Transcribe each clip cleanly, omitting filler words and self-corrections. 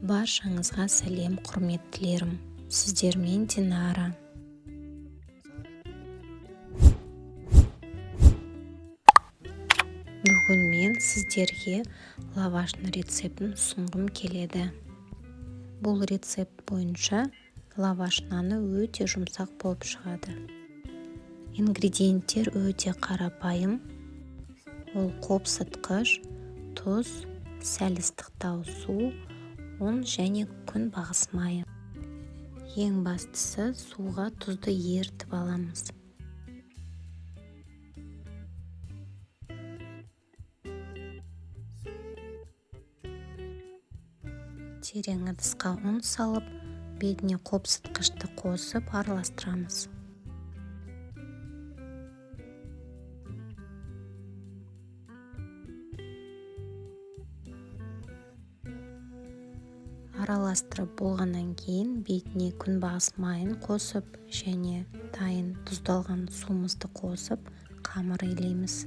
Баршаңызға сәлем, құрметтілерім! Сіздермен Динара. Бүгін мен сіздерге лаваштың рецептін ұсынғым келеді. Бұл рецепт бойынша лаваш наны өте жұмсақ болып шығады. Ингредиенттер өте қарапайым. Ол қопсытқыш, тұз, сәл ыстықтау су, ұн және күнбағыс майы. Ең бастысы, суға тұзды ерітіп аламыз. Терең ыдысқа ұн салып, бетіне қопсытқышты қосып араластырамыз. Араластырып болғаннан кейін бетіне күнбағыс майын қосып және дайын тұздалған суымызды қосып қамыр илейміз.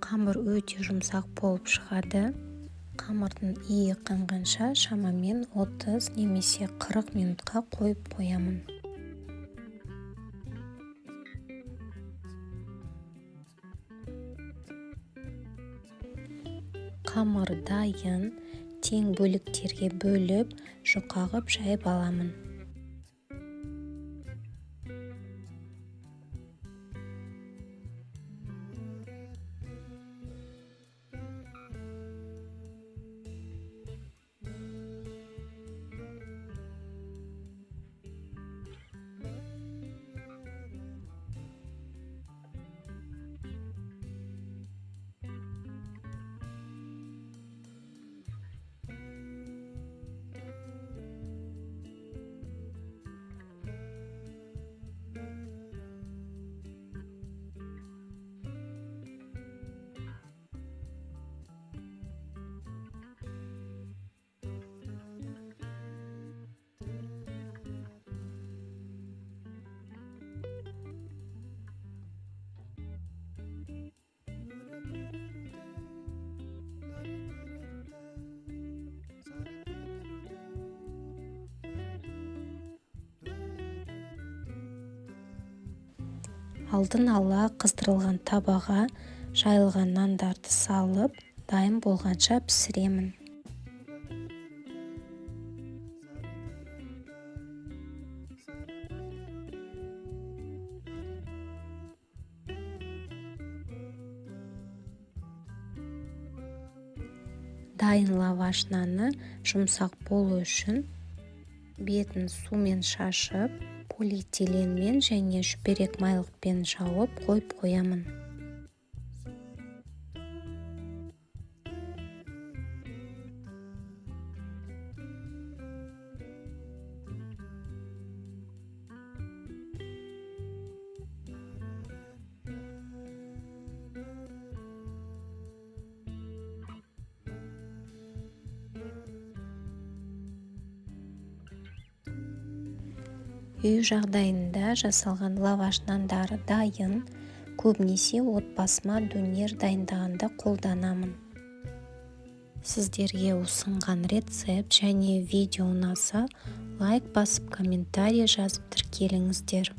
Қамыр өте жұмсақ болып шығады. Қамырдың иі қанғанша шамамен 30 немесе 40 минутқа қойып қоямын. Қамыр дайын, тең бөліктерге бөліп, жұқа қып жайып аламын. Алдын ала қыздырылған табаға жайылған нандарды салып, дайын болғанша пісіремін. Дайын лаваш наны жұмсақ болу үшін бетін сумен шашып, полиэтиленмен және шүберек майлықпен жауып қойып қоямын. Үй жағдайында жасалған лаваш нандары дайын. Көбінесе отбасыма дөнер дайындағанда қолданамын. Сіздерге ұсынған рецепт және видео ұнаса, лайк басып, комментарий жазып тіркеліңіздер.